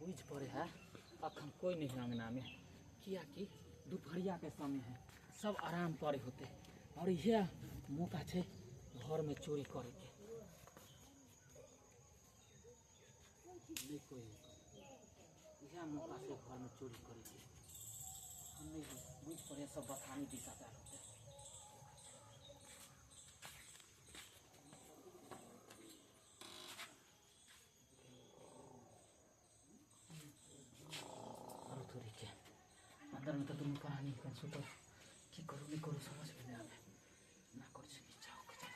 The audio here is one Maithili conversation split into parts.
बुझि पड़े है अखन कोई नहीं है अंगना में, कियाकि दुपहरिया के समय है, सब आराम करे होते और यह मौका छे घर में चोरी करे के। नहीं कोई है, यह मौका से घर में चोरी करे के। हम नहीं बुझ पड़े सब बथानी दिशा जा होते। के अंदर में तो तुम प्राणी कन सुतल की करू नहीं करू समझ में नहीं आवे ना कर छी जाओ के जाओ।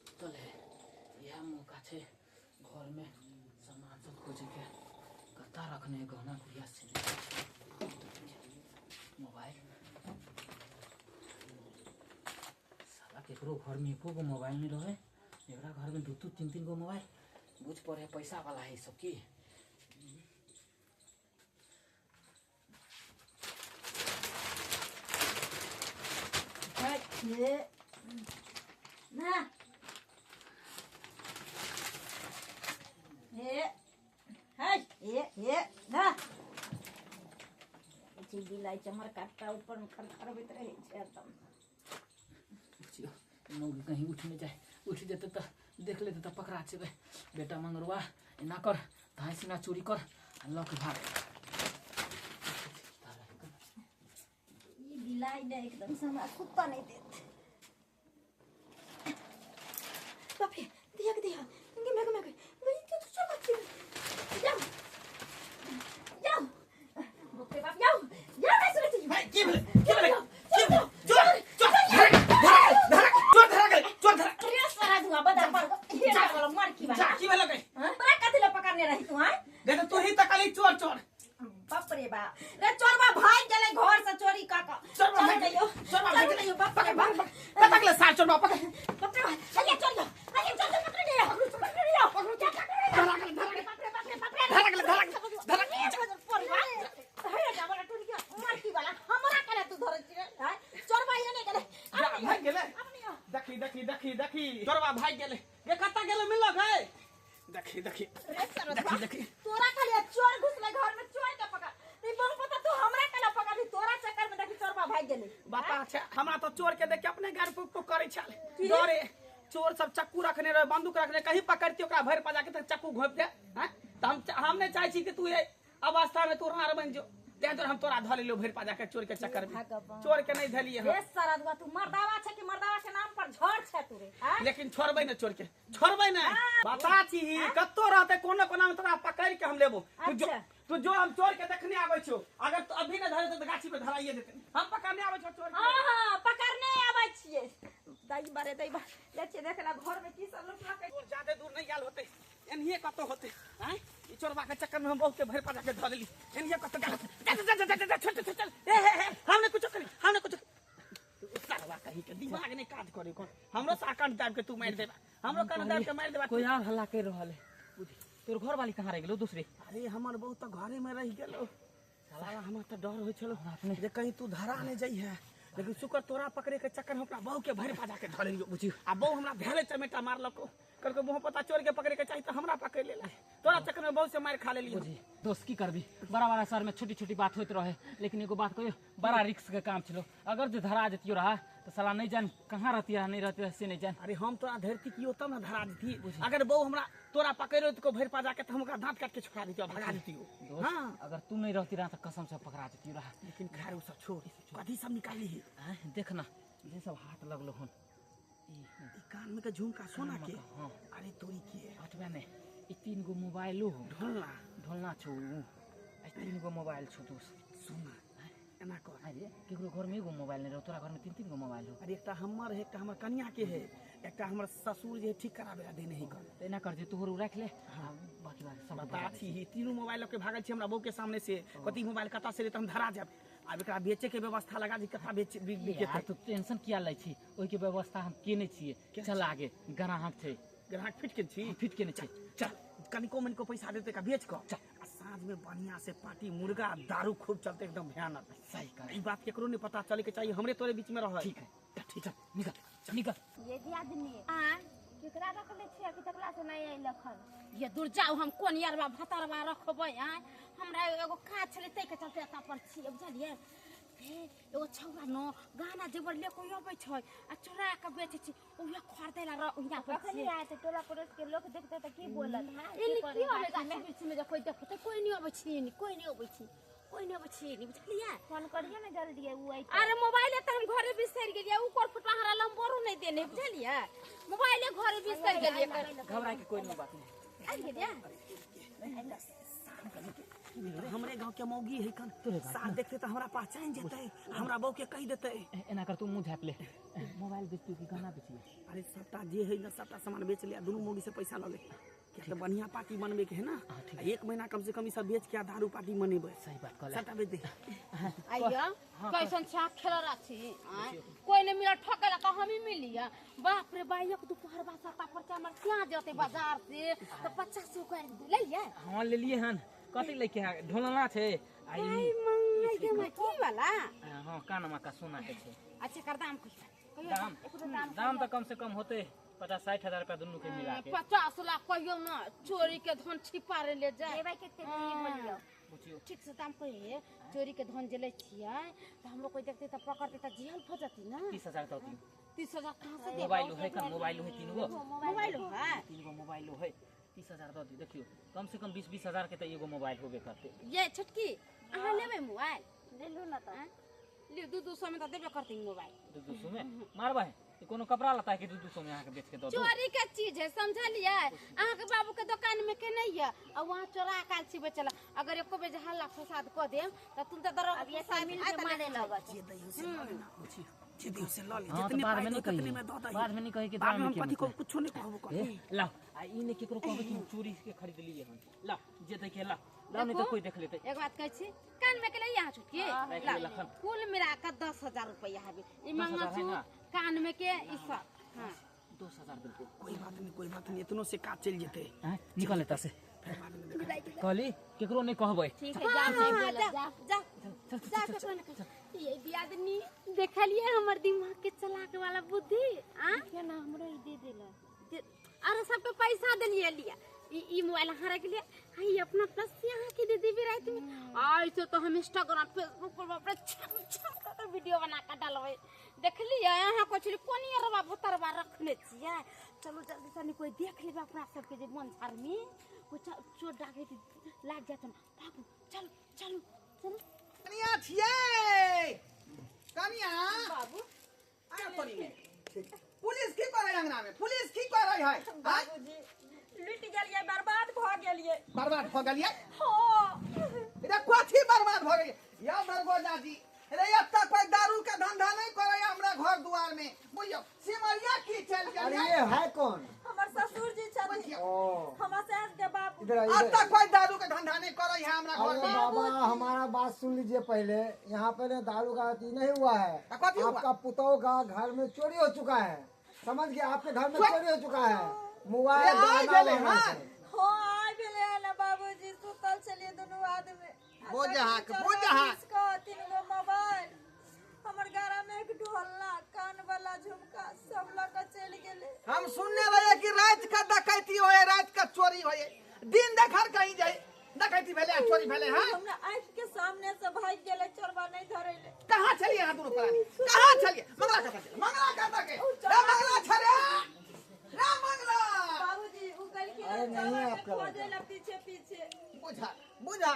सुतल है यह मौका छे घर में सामान सब खोजे के कत्ता रखने गहना गुड़िया से मोबाइल। साला केकरो घर में एको गो मोबाइल नहीं रहे, एकरा घर में दू दू तीन तीन गो मोबाइल। बुझ पड़े पैसा वाला है सब की। ना हे हे हे हे ना बिलाई चमर काटता ऊपर में खड़खड़बैत रहै छै हरदम। बुझियो मौगी कहीं उठ नहीं जाए, उठ जेतै तऽ देख लेतै तऽ पकड़ा जेबै। बेटा मंगरुआ एना कर धाई सीना चोरी कर आ लऽ के भाग। ई बिलाई ने एकदम से हमरा सुतऽ नहि देत। बाप रे दिया के दिया गे मैं मैं वही तो चल बच्चे जाओ जाओ बाप रे बाप जाओ जाओ मैं सुनै छी। भाई की भेलै की भेलै की भेलै? चोर चोर धरा धरा चोर धरा गेलै चोर धरा। रे सारा धुआं बदल पर हे वाला मर की जा बात की भेलै गे? तोरा कथि ले पकड़ने रही तू? हां देख तू ही तकली चोर चोर। बाप रे बाप रे चोरबा भाग गेलै घर से चोरी क क। चोरबा भाग चल गेलै चोरबा भाग गेलै। बाप रे बाप कतक ले सार चोरबा पकड़। बाप रे बाप चलिए चल जाओ चलिए चल जाओ पकड़ लिया पकड़ लिया पकड़ लिया धरा गेलै धरा गेलै बाप रे बाप रे बाप रे धरा गेलै धरा गेलै धरा गेलै। जा भाग गेलै। देखी देखी देखी देखी चोरबा भाग गेलै गे कतऽ गेलै मिलल गे? देखी देखी देखी देखी तोरा कहलिए चोर घुसले घर में चोर के पकड़ नहीं बहु पता तू हमरा केना पकड़ली तोरा चक्कर में देखी चोरबा भाग गेलै। बापा छै हमरा तो चोर के देख के अपने गार पुक पुक करै छल डरे। चोर सब चक्कू रखने रहे बंदूक रखने कहीं पकड़ती ओकरा भरि पजा के तऽ चक्कू घोपि दे। हैं तऽ हम नहि चाहै छी कि तू एहि अवस्था में तू रार बनि जो, तें तोर हम तोरा धऽ लेलियौ भरि पजा के चोर के चक्कर में। भगवान। चोर के नहीं धलियै हम। रे सरदुआ तू मर्दावा छै कि मर्दावा के नाम पर झड़ छै तू रे? हैं? लेकिन छोड़बै ने चोर के छोड़बै ने। बता छी कतौ रहतै कोनो कोना में तोरा पकड़ के हम लेबो। तू जो अच्छा। तू जो हम चोर के देखने आबै छौ अगर तू अभी ने धरे तऽ गाछी पे धराइए देतै। हम पकड़ने आबै छौ चोर के। हां हां पकड़ने आबै छियै। दाई बारे दाई बारे जाइ छियै देखला घर में की सब लुटलकै। चोर जादे दूर नहीं गेल होतै एनहिए कतौ होतै। आँय ई चोरबा के चक्कर में हम बहुत के भरि पजा के धऽ देली। एनहिए कतौ गेल होतै। जा जा जा जा जा चल चल चल हे हे हे हमने कुछो करी हमने कुछो सरवा कहीं के दिमाग नहीं काज करे कोन हमरो साकन दाब के तू मारि देबा हमरो कान दाब के मारि देबा। कोई और हल्ला कर रहल है। तोर घर वाली कहाँ रह गेलो दूसरे? अरे हमर बहुत तो घरे में रह गेलो। साला हमरा तो डर होय छलो जे कहीं तू धरा नहीं जाइ है, लेकिन शुक्र तोरा पकड़े के चक्कर में अपना बहू के भरि पजा के धर लियो। बुझियो आ बहू हमरा धेले चमेटा मारलको कहलको मुँह पता चोर के पकड़े के चाही तो हमरा पकड़ लेला। तोरा चक्कर में बहू से मार खा लेलियो। बुझी दोस्त की करबी बड़ा बड़ा शहर में छोटी छोटी बात होइत रहे, लेकिन एगो बात कहियो बड़ा रिस्क के काम छलो। अगर जे धरा जतियो रहा तो साला नहीं जान कहाँ रहती रहा नहीं रहती रहा से नहीं जान। अरे हम तोरा धरती कियो तब ना धरा देती। अगर बहू हमरा तोरा पकड़ लेत को भरि पजा के तो हम ओकरा दांत काट के छोड़ा देतियो भगा देतियो। हां अगर तू नहीं रहती रहा तो कसम से पकड़ा देतियो रहा। लेकिन खैर उ सब छोड़ कथी सब निकाली है? आँय, देख ना जे सब हाथ लगलो हन ई कान में के झुमका सोना के। हाँ। अरे तोरी के हटबे नहीं ई तीन गो मोबाइलो हो। ढोलना ढोलना छौ उ। ई तीन गो मोबाइल छौ दोस्त। सोना एना कर। अरे केकरो घर में एगो मोबाइल नहीं रहो तोरा घर में तीन तीन गो मोबाइल हो। अरे एकटा हमर है एकटा हमर कनिया के है एकटा हमर ससुर जे ठीक कराबे ला देने है कर। त एना कर जे तोहर उ राख ले। हाँ, बाकी बाकी सब बता छी ई तीनू मोबाइल लके भागल छी हमरा बहू के सामने से। कथी मोबाइल कता से ले त हम धरा जाब। आब एकरा बेचे के व्यवस्था लगा दी कता बेच बिकेतै। यार, तू टेंशन किया लै छी ओइ के व्यवस्था हम केने छियै। के चल आगे ग्राहक छै। ग्राहक फिट के छी? हाँ, फिट केने छी। चल कनिको मनिको पैसा देते का बेच कऽ आ साँझ में बढ़िया से पार्टी मुर्गा आ दारू खूब चलते एकदम भयानक। सही कह ई बात केकरो नहीं पता चले के चाहिए, हमरे तोरे बीच में रहे। ठीक है, ठीक है, निकल निकल। ये दियादनी आ केकरा रखले छियै अभी तकला से नहीं अइलख हन। ये दूर जाओ, हम कोन यारबा भतरबा रखबै आय? हमरा एगो काज छलै ताहि के चलते एतऽ पर छियै, बुझलियै? हे एगो छौड़ा न गाना जेवर ले के अबै छै आ चोरा के बेचै छै, उहे खरीदै ला उहिया पर कखनी छियै। आयत? टोला पड़ोस के लोग देखते तऽ की बोलत? हाँ, की एनी करे की अबै गाछी गाछ में? वृक्ष में जे कोइ देखतै? कोइ नहि अबै छै एनी, कोइ नहि अबै छै, कोइ नहि अबै छै एनी, बुझलियै? फोन करियो ने जल्दी, उ अइतै। अरे मोबाइले तऽ हम घरे बिसरि गेलियै, उ कर फुटवा हमरा नंबरो नहि देने, बुझलियै? मोबाइले घरे बिसरि गेलियै। घबराए के कोई नहीं बात नहीं। आबि गेलियै। हमरे गांव के मौगी है कन, साथ देखते तऽ हमरा पहचान जेतै, हमरा बहू के कहि देतै। एना कर, तू मुंह झाँप ले। मोबाइल बेचती कि गहना बेचिए? अरे सबटा जे है ना सबटा सामान बेच ले, दुनू मौगी से पैसा लऽ ले, किया तऽ बढ़िया पार्टी मनबे के है ना। आ एक महीना कम से कम ई सब बेच के आ दारू पार्टी मनेबै। सही बात कहले। सबटा बेच दे। आइया कैसन छा खेलरा छी आँय? कोई नहीं मिला ठकेला तऽ हमही मिलिया। बाप रे बा, एक दोपहर बा सत्ता पर हमर क्या जते बाजार से तऽ 50 रुपया लैया। हाँ ले लिए हन। कथी लैके है? ढोलना छै आ ई मंगाई के मा की वाला? हाँ, कानमा का सोना के छै। अच्छा कर दाम कहियो कहियो। दाम दाम तऽ कम से कम होते 50-60 हजार रुपया दुनू के मिला के। 50 लाख कहियो ना, चोरी के धन छिपा ले जाए। देबै कते ई बोलियो? बुझियो ठीक से दाम कहिए। चोरी के धन जे लै छियै तऽ हमरो कोई देखते तऽ पकड़ते तऽ जेल हो जती ना। 30 हजार दऽ दियौ। 30 हजार कहाँ से देबै? मोबाइल है कन, मोबाइल है तीन गो। मोबाइल है। तीन गो मोबाइल है, 30 हजार दऽ दियौ। देखियौ, कम से कम 20-20 हजार के तऽ एगो मोबाइल होबे करतै। ये छोटकी, अहाँ लेबै मोबाइल? ले लू ना तऽ। लियौ, दू दू सौ में तऽ देबे करतै मोबाइल। दू दू सौ में मारबै? ई कोनो कपड़ा लत्ता है कि दू दू सौ में अहाँके बेच के दऽ दू? चोरी के चीज है, समझलियै? अहाँके बाबू के दुकान में के नहीं है आ वहाँ चोरा काल छी बेचला। अगर एको बेर जे हल्ला फसाद कऽ देम तऽ तुम तऽ दरोगा अब ये सब मिल के मारे लगत। जे दही से लऽ ले ना बुझियो, जे दही से लऽ ले। हाँ, जितने तऽ बाद पाइ में दे नहीं ततने कही। में दऽ दही। बाद में नहीं कही कि बाद में दाम हम के कथी मतलब। कहब? कुछो नहीं कहबो ए, करी। लाओ, आ ई ने केकरो कहबै कि हम चोरी के खरीद लिए हन। लाओ, जे देखे लाओ लाओ, नहीं तो देखो, कोई देख लेते। एक बात कहै छी, कान में के लैया अहाँ छोटकी? राखि लाउ, लेलखन। कुल मिला कऽ 10,000 रुपया हेबे ई 10,000 है मंगलसूत्र ना? कान में के ई सब। हाँ। 10,000 बिल्कुल। कोई बात नहीं, कोई बात नहीं, इतनो से काज चलि जेतै। हैं, निकल एतऽ से। फेर बाद में देखब। कहली केकरो नहीं कहबै। ठीक है, जा, नहीं हाँ, बोलब। जा जा। जा जा, केकरो नहि कहै। ये दियादनी, देखलिए हमर दिमाग के चलाके वाला बुद्धि आ? देखियो ना, हमरो ई दे देला। अरे सबके पैसा देलिए, लिया ई ई मोबाइल अहाँ रख लिया, हाँ, ई अपना प्लस से अहाँ के दे देबे रात में। ऐसे तो हम इंस्टाग्राम फेसबुक पर बाप रे छम छम कर वीडियो बना के डालबै। देखलिए अहाँ कहै छली कोन अरबा भतरबा रखने छियै। चलू जल्दी से, कोई देख लेबै अपना सबके जे मन झाड़ में कोई चोर डाके लाग जात ना। बाबू चलू चलू चलू। कनिया छियै, कनिया। बाबू। आया तनी ने। पुलिस की करे अंगना में? पुलिस की करे है, आय? बाबूजी, लुटि गेलियै, बर्बाद भऽ गेलियै। बर्बाद भ गेलियै? हाँ। रे कथी बर्बाद भ गेलियै या दरगोजा जी? रे एतऽ कोई दारू के धंधा नहीं करे हमरा घर दुआर में, बुझियौ। सिमरिया की चल अरे गेलियै? ये है कौन? हमर ससुर जी छथिन। बुझियौ। ओ हमर सास के बाबू। इधर आइए, इधर। एतऽ कोई दारू के धंधा नहीं करे है हमरा घर अरे में। बाबा, हमारा बात सुन लीजिए पहले। यहाँ पे ना दारू का अथी नहीं हुआ है। आ, कथी हुआ? आपका पुतोह का घर में चोरी हो चुका है, समझ गए? आपके घर में चोरी हो चुका है, मोबाइल रे, आइ गहना गेलै, वगैरह हाँ। सब। हाँ, आइ भेलै हन बाबूजी, सुतल छलियै दुनू आदमी। आ बुझ अहाँके, तखन बुझ अहाँ। 24 कऽ तीन गो मोबाइल, हमर गरा में एक ढोलना, कान वाला झुमका सब लऽ कऽ चलि गेलै। हम सुनने रहिए कि रात का डकैती होए, रात का चोरी होए, दिन देखर कहीं जाए डकैती भेले आ चोरी भेले। हाँ। हमरा आँखि के सामने से भागि गेलै चोरबा, नहीं धरेले। कहाँ चलिए यहाँ दोनों प्राणी, कहाँ चलिए? मंगला कथा चलिए, मंगला कथा के रे, मंगला छरे रे मंगला। बाबूजी, उ गेलखिन अरे नहीं चोरबा के आपका खोजै लड़का। ला पीछे पीछे। बुझा बुझा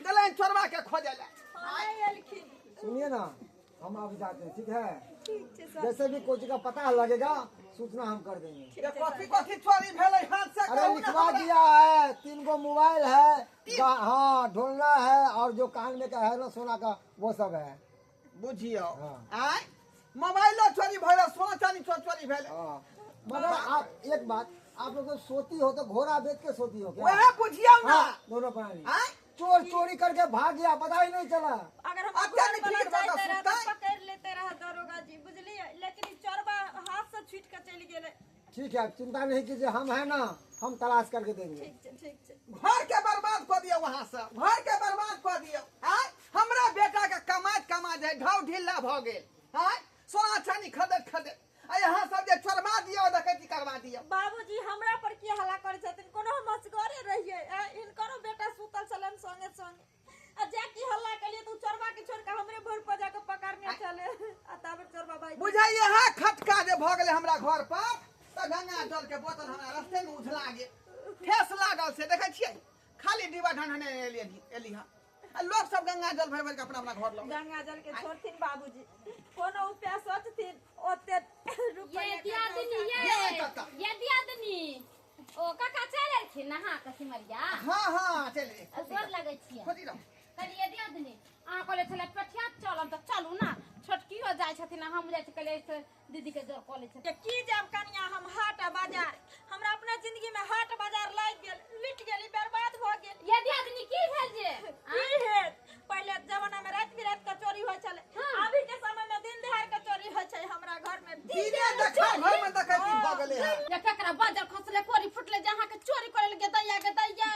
गलन चोरबा के खोजे ला। हाँ, नहीं एलखिन। सुनिए ना, हम अब जाते हैं, ठीक है? ठीक छै सर। जैसे भी कोई चीज का पता लगेगा, सूचना हम कर देंगे। रे कथी कथी चोरी भेले हाथ से? अरे कहू ना लिखवा हमरा। दिया है, तीन गो मोबाइल है, हाँ, ढोलना है और जो कान में का है ना सोना का, वो सब है। बुझियो। हाँ। आय, मोबाइलो चोरी भेले, सोना चांदी चोरी भेले। हाँ, मगर आप एक बात, आप लोग जब सोती हो तो घोड़ा बेच के सोती हो क्या? वह बुझियो ना। हाँ, दोनों प्राणी आय। चोर चोरी करके भाग गया, पता ही नहीं चला। अगर हम अब क्या घर नहीं वाला ठीक बात जाइते रहे सुनतै? तऽ पकड़ि लेते रहे दरोगा जी, बुझलियै? लेकिन ई चोरबा हाथ से छूटि के चलि गेलै। ठीक है, चिंता नहीं कीजिए, हम है ना, हम तलाश करके देंगे। ठीक छै। घर के बर्बाद कऽ दियौ, वहाँ से घर के बर्बाद कऽ दियौ। आय हमरा बेटा के कमाइत कमाइत है ढाव ढिल्ला भऽ गेल। आय सोना चानी खदैत खदैत आ यहाँ सब जे चोरबा दियौ, डकैती करवा दियौ। बाबूजी हमरा पर की हल्ला करै छथिन? कोनो हम असगरे रहियै, हिनकरो बेटा सुतल छलनि संगे संगे, आ जा की हल्ला केलियै तऽ उ चोरबा के छोड़ि कऽ हमरे भर पर जाके पकड़ने छलै, आ ताबे चोरबा भागि गेल। बुझाइए है खटका जे भऽ गेलै हमरा घर पर, तऽ गंगा जल के बोतल हमरा रस्ते में उझला गेल, ठेस लागल से देखै छियै खाली डिब्बा ढनढने एली हँ। आ लोक सब गंगा जल भरि भरि के अपना अपना घर लऽ गंगा जल के छोड़थिन बाबूजी, कोनो उपाय सोचथिन ओते रुपैआ ये दियादनी ये ये काका। ये दियादनी ओ काका चलि एलखिन नहा कऽ सिमरिया? हाँ हाँ चलि आ गोर लगै छियै। खोजी रहू। कहलियै दियादनी अहाँ कहले छलै पेठिया चलब तऽ चलू ना, छोटकियो जाइ छथिन आ हम जाइ छी, कहलियै से दीदी के जोर कऽ लै छथिन। के की जाब कनिया हम हाट आ बाजार, हमरा अपना जिंदगी में हाट बाजार लागि गेल, लुटि गेली, बर्बाद भऽ गेल। ये दियादनी की भेल जे? की हेत, पहिले जमाना में राति बिराति के चोरी होइ छलै, अभी के समय में दिन दहाड़ के चोरी होइ छै हमरा घर में। दिने देखा घर में डकैती भऽ गेलै हँ। ये केकरा बाजर खसले कोरी फुटले जे अहाँके चोरी करे लगे दैया के दैया,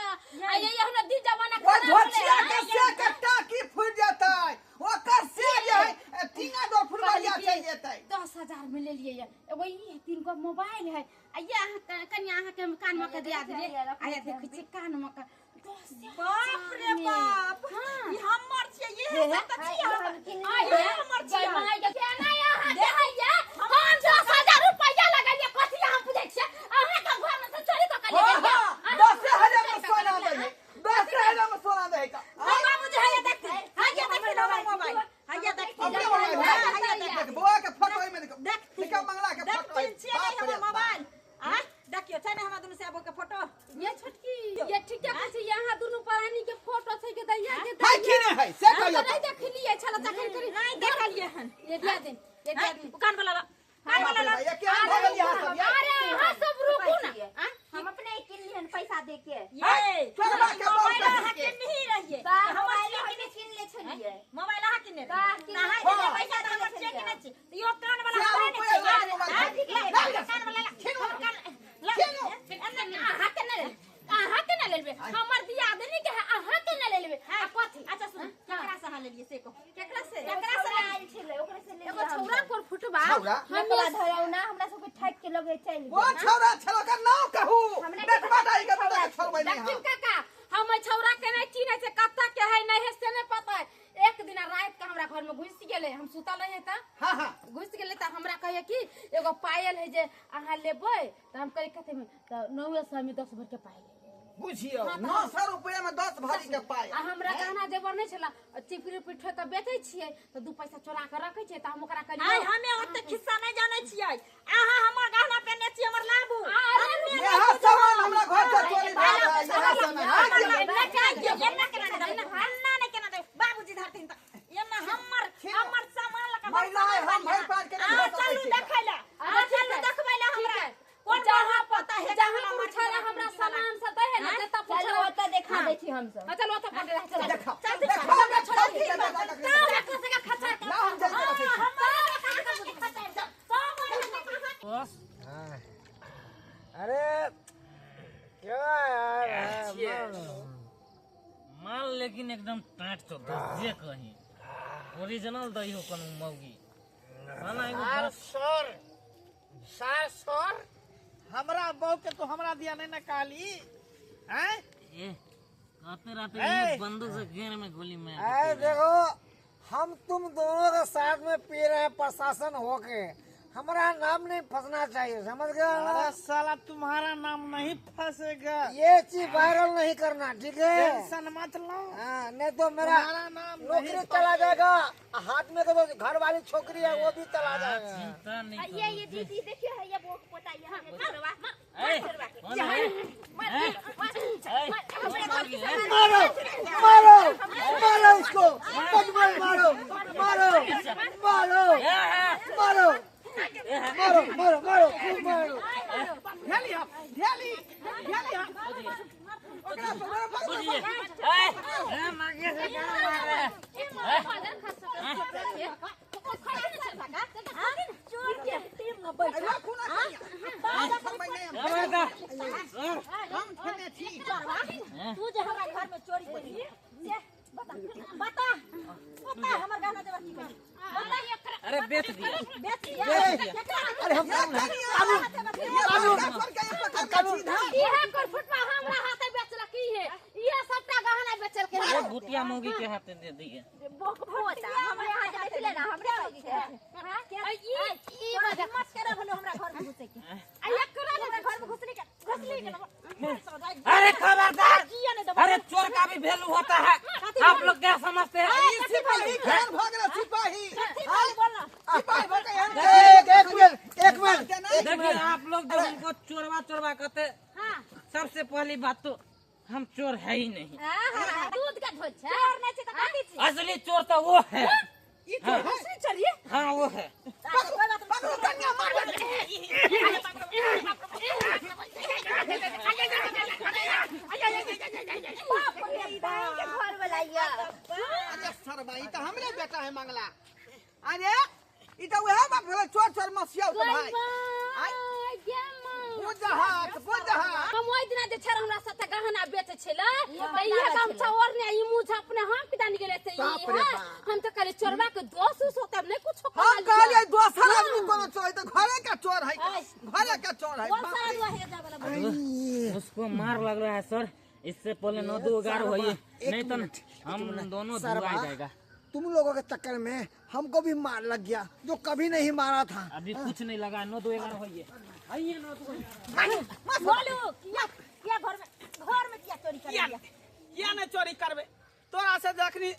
आ ये हमरा दी जमाना ओहि खराब भेलै। धोचिया के से के टाकी फुटि जेतै, ओकर से जे है टीना डोर फुटबरिया चलि जेतै। 10,000 में लेलियै ये एगो ई 3 गो मोबाइल है, आ ये अहाँ कनिया अहाँके हम कान में के दिया देलियै, आ ये देखै छियै कान में के 10,000 बाप रे में। बाप, हाँ। ई हमर छियै, इहे सब तऽ छियै हमर। आ ये हमर छियै। माय के केना अहाँ के है ये? हम 10,000 रुपैआ लगलियै, कथी हम बुझै छियै? अहाँके घर में से चोरी कऽ के ले हाँ गेलियै। हाँ 10,000 में सोना दै है, 10,000 में सोना दै है का। हाँ बाबूजी, हैया देखथिन, हैया देखथिन हमर मोबाइल, हैया देखथिन। अपने मोबाइल है। हाँ, हैया देखथिन। देख बौआ के फोटो एहिमे देखो, देखथिन। देखो मंगला के फोटो है। देखथिन छियै बाप नहि रे हमर बाप। मोबाइल। आ देखियौ छै ने हमरा दुनू से के फोटो। ये छोटकी ये ठीक कहै छै, यहाँ दुनू प्राणी के फोटो छै के दैया के है दैया। कि नहि है से हम कहियौ। तऽ नहि देखलियै छल तखन करी नहि देखलियै हन। ये दिया दे, ये दिया दे। ओ कान वाला ला, कान बाप वाला रे ला। बाप, ये केहन भऽ गेल यहाँ सब ये? अरे अहाँ सब रुकू ना। आ? हम अपने किनलियै हन पैसा दे के। ये चोरबा के बहुत मोबाइल अहाँ पैसा के। किनही रहियै। बा, हमर मोबाइल छियै हम कि नहि? किन ले छलियै। मोबाइल अहाँ किनने बा, रहियै। किनने तऽ अहाँ हाँ। के पैसा तऽ हमर छियै कि नहि छियै? तऽ इहो कान वाला चारि हमरा नहि रुपैआ छियै। लाख मोबाइल हाँ, खरीद। ठीक है, लाख लाख। कान वाला ला। छीनू। हमर कान ला। छीनू। अहाँ के नहि लेबै, अहाँ के नहि लेबै, हमर दियादनी के है, अहाँ के नहि लेबै। आ कथी? अच्छा सुन, केकरा से अहाँ लेलियै से कहू। केकरा से? केकरा से आयल छलै, ओकरे से लेलियै एगो हम छौड़ा सब। कोर फुटबा छौड़ा? हमरा धरौना हमरा सबके ठकि के लगे चलि गेल। कोन छौड़ा छल ओकर नाम कहू। हमरा के बेटवा दाई के बेटा के छोड़बै नहि देखिन हम। काका, हम एहि छौड़ा के नहि चिन्है छै, कतऽ के है नहि है से नहि पता है। एक दिन राति के हमरा घर में घुसि गेलै, हम सुतल रहियै तऽ हाँ हाँ घुसि गेलै तऽ हमरा कहैया कि एगो पायल है जे अहाँ लेबै, तऽ हम कहलियै कते में? तऽ 900 में 10 भरि के पायल लेलियै। बुझियौ 900 रुपया में 10 भरी के पायल। आ हमरा गहना जेवर नहि छला, चिपरी उपरी ठोकि कऽ बेचै छियै तऽ 2 पैसा चोरा कऽ रखै छियै, तऽ हम ओकरा कहलियै आइ हमे ओते खिस्सा नहि जानै छियै, अहाँ हमर गहना पहिने छी, हमर लाबू। अरे यह सामान हमरा घर से चोरी भऽ गेल है, यह सामान। हाँ, एना केना नहि देबै, एना नहि केना देबै, बाबूजी धरथिन तऽ एना हमर हमर सामान लऽ कऽ हमर महिला है, हम भरि पाँच के नहि अहाँ धऽ सकै चलू छी। देखै लए, अहाँ चलू देखबै लए हमरा कोन जहाँ पता है जहाँ पूछला हमरा सामान सब दै है ना, जतऽ चलू पूछला ओतऽ देखा दै छी हमसब। हाँ, चलू ओतऽ पकड़े रह, चलू। देखाओ, देखाओ, देखाओ, देखाओ, देखाओ। लाउ, हम जल्दी रखै छी। बस। हाँ। अरे क्या यार है, माल लेकिन एकदम टाट तो जे कही ओरिजिनल दही हो कोनो मौगी साला एगो सार बस सर, सार सर, हमरा बहू के तो हमरा दिया नहीं ना काली हैं? ए राते राते ए! ये बंदूक से घेर में गोली मार अरे देखो, हम तुम दोनों के साथ में पी रहे हैं प्रशासन होके, हमारा नाम नहीं फंसना चाहिए, समझ गए ना? अरे साला तुम्हारा नाम नहीं फंसेगा, ये चीज वायरल नहीं करना, ठीक है? टेंशन मत लो। हाँ, नहीं तो मेरा तुम्हारा नाम नहीं नौकरी चला जाएगा, हाथ में तो घर वाली छोकरी है वो भी चला जाएगा। चिंता नहीं आ, ये दीदी देखियो है, ये बोक पोता ये है, चोरबा। ए कौन है ए ए मारो मारो मारो इसको, मत मारो मारो मारो मारो मारो मारो मारो खूब मारो। धेली हम, धेली, धेली हम। ओकरा पकड़ो, पकड़ो, पकड़ो। ए ए मागे से क्या मार रहा है? खा सकै। चोर के टीम न बैठ राखू ना कनिया। हम खेने छी। तू जे हमरा घर में चोरी केली से बता बता बता हमर गहना जेवर की केली बता। अरे बेच दिया बेच दिया। अरे हम कानून कानून इहे कर फुटवा हमरा हाथे बेचलक इहे इहे सबटा गहना बेचल के वो भुतिया मौगी के हाथ दे दिए। बोक पोता हमरे हाथ बेचले ना हमरे मौगी के। ई ई हिम्मत करे भलो हमरा घर में घुसे के। आ एकरा हमरा घर में घुसली के घुसली के। अरे खबरदार, अरे चोर का भी वैल्यू होता है। आप लोग क्या समझते हैं? सिपाही खेल भग रहा सिपाही सिपाही भग गए। एक मिनट एक मिनट देखिए आप लोग जब उनको चोरवा चोरवा कहते, सबसे पहली बात तो हम चोर है ही नहीं। दूध का धोल छै। चोर नहीं छै त कथी छी? असली चोर तो वो है। ई चोर असली चोर ये? हाँ वो है। पकड़ो कन्या मार। बाप रे बाप के घर वाला या। अरे सरबा ई त हमरे बेटा है मंगला। अरे ई त वह बाप भेलै चोर चोर मसिया तो भाई। हम ओहि दिना जे छै हमरा साथे गहना बेचै छलै त इहे गमछा ओढ़ने ई मुँह झपने हम किदान गेलै से हम त कहलियै चोरबा के दोष उस होतै नहीं कुछो। हम कहलियै दोसर आदमी कोनो चोर है त घरे के चोर है, घरे के चोर है। उसको मार लग रहा है सर, इससे पहले 9-2 11 होइए नहीं तो हम दोनों धुआ जाएगा। तुम लोगों के चक्कर में हमको भी मार लग गया जो कभी नहीं मारा था। अभी कुछ नहीं लगा। 9-2 11 होइए आइए 9-2 11। बोलू किया किया घर में किया चोरी कर लिया? किया नहीं चोरी करबे? तोरा से जखनी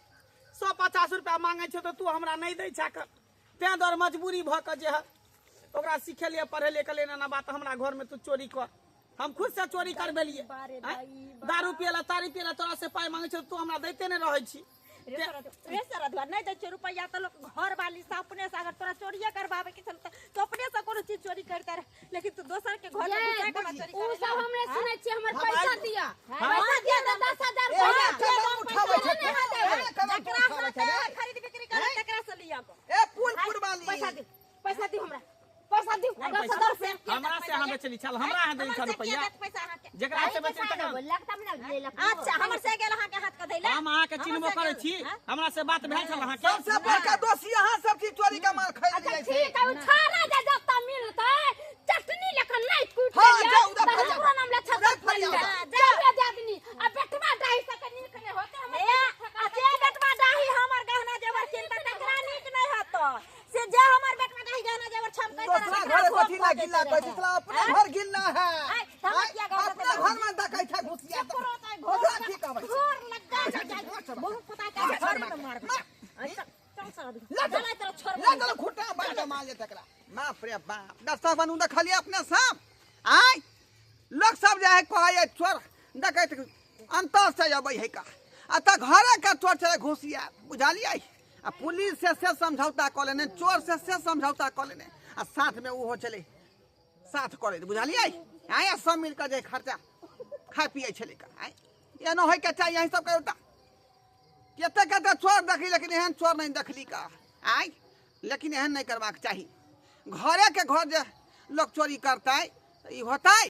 150 रुपया मांगे छौ तो तू हमरा नहीं दै छा तें द्वारे मजबूरी भ के जे है ओकरा सिखेलिए पढ़ेलिए कहलिए ना बात हमरा घर में तू चोरी कर। हम खुद से चोरी करबेलिए। दारू पियला तारी पियला तोरा से पाई मांगे छौ तू हमरा दैते नहीं रहै छी। रे सरदुआ नहीं दै छै रुपैया त लोग घर वाली से अपने से अगर तोरा चोरिये करबाबे के छल तो अपने से कोनो चीज चोरी करता रहे, लेकिन तू दोसर के घर में घुसा के चोरी उ सब हमरे सुनै छी। हमर पैसा दिया, पैसा दिया त 10,000 उठाबै छै जकरा खरीद बिक्री करे तकरा से लिया। ए पुल पुरवाली पैसा दे, पैसा दे हमरा, पैसा दे 10,000 रुपया हमरा से अहाँ बेचली छल, हमरा अहाँ देली छल रुपैया जेकरा से बेचली तकरा। अच्छा हमर से गेल अहाँ के हाथ के धैला। हम अहाँ के चिन्हबो करै छी, हमरा से बात भेल छल अहाँ के। सबसे बड़का दोषी अहाँ सब छी चोरी के माल खरीद अच्छा लै छी। ठीक है, छाड़ा जे जब तक मिलतै चटनी लेखन नहीं कूट हां लिया। जाउ उधर फरिया, पूरा नाम ले छत उधर फरिया। जाबे आदमी आ बेटवा डाही सके नीक नहीं होते हमर। आ जे बेटवा डाही हमर गहना जेवर किनतै तकरा नीक नहीं होतो। से जे हमर बेटवा डाही गहना जेवर छमकै दोसरा घर कथी ला गिल्ला कहै छै, साला अपने घर गिल्ला है। अपने घर में देखै छै घुसिया तो ओकरा की कहबै? घर लगा बहुत पता के घर में मारबै। चल सर चल तोरा छोड़ ले चलो खुटा बांध के मार ले तकरा। बाप रे बाप दस्ता बनू देखलिए अपने सब। आय लोग सब जे है कहै चोर डकैत अंतर से अबै है का आ त घरे के चोर छलै घुसिया बुझलियै। आ पुलिस से समझौता कऽ लेने, चोर से समझौता कऽ लेने आ साथ में ओहो छलै साथ करै बुझलियै। आय सब मिल कऽ जे खर्चा खाइ पियै छलै का। आय एना होइके चाही अहीं सबके। कते कते चोर देखली लेकिन एहन चोर नहीं देखली का। आय लेकिन एहन नहीं करबाक चाही। घरे के घर जे लोग चोरी करतै ई होतै।